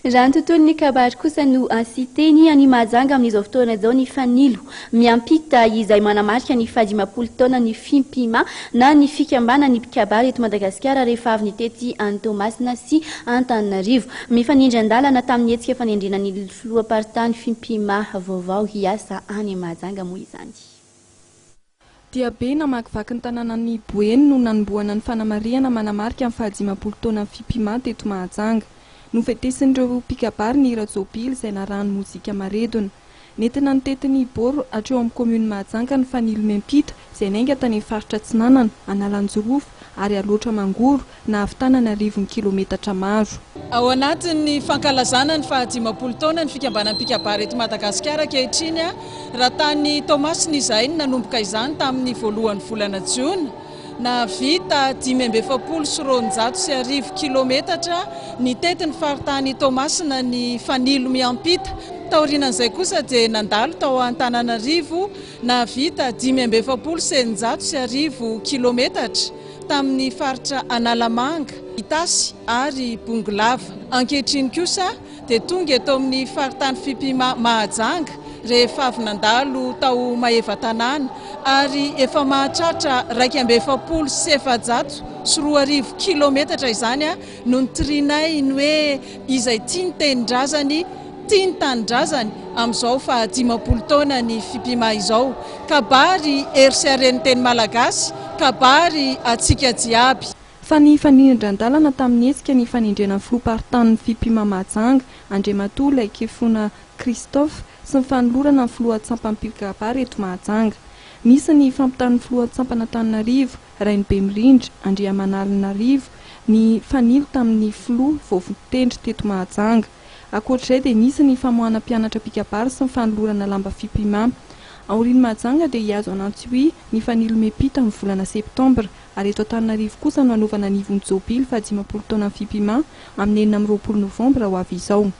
Raha ny tontolon'ny kabary kosa no asian-teny, any Mahajanga amin'izao fotoana izao ny fanilo miampita izay manamarika ny fahadimampolo taonan'ny Fimpima na ny fikambanan'ny mpikabary eto Madagasikara rehefa avy nitety an'i Toamasina sy Antananarivo. Mifanindry an-dalana tamin'ny hetsika fanendrena ny filoham-paritany Fimpima vaovao hiasa any Mahajanga moa izany. Diabe namakivaky ny tanànan'i Boeny no nanombohana ny fanamarihana manamarika ny fahadimampolo taonan'ny Fimpima teto Mahajanga. Nofetesin'ireo mpikabary ny hira jobily izay narahan'ny mozika maredona. Nentina nitety ny Boro hatreo amin'ny kaominina Mahajanga ny fanilo miampita izay niainga tany amin'ny faritra Atsinanana, Analanjirofo ary Alaotra Mangoro nahavitana an'arivony kilometatra maro. Ao anatin'ny fankalazana ny fahadimampolo taona ny fikambanan'ny mpikabary eto Madagasikara ankehitriny, raha tany Toamasina izahay no nanomboka izany tamin'ny voalohan'ny volana jona, nahavita 1245 kilometatra nitety ny faritany Toamasina ny fanilo miampita. Taorianan'izay kosa dia nandalo tao Antananarivo, nahavita 1645 kilometatra. tamin'ny faritra Analamanga, Itasy ary Bongolava. Ankehitriny kosa dia tonga eto amin'ny faritany Fipima Mahajanga rehefa avy nandalo tao Maevatanàna ary efa mahatratra 2441 kilometatra izany no nitorianay ny hoe izay tia ny tenindrazany Tia ny tanindrazany amin'izao faha 50 taona ny Fipima izao. Kabary hery sy haren'ny teny malagasy, kabary antsika jiaby. Fa ny fanindran-dalana tamin'ny hetsika ny fanendrena ny filoham-paritanin'ny Fipima Mahajanga, Andriamatoa Laikefona Christophe, sy ny fanolorana ny filohan-tsampam-pikabary eto Mahajanga. Nisy ny fampitan'ny filohan-tsampan'Antananarivo, Rainibemirindra Andriamanalinarivo, ny fanilo tamin'ny filoha vao voatendry teto Mahajanga. Ankoatr'izay dia nisy ny famoahana mpianatra mpikabary sy ny fanolorana lamba Fipima. Aorian'i Mahajanga dia hihazo an'Antsiohihy ny fanilo Mepita amin'ny volana septambra ary eto Antananarivo kosa no hanaovana ny ivon'ny jobily fahadimampolo taonan'ny Fipima amin'ny 26 novambra ho avy izao.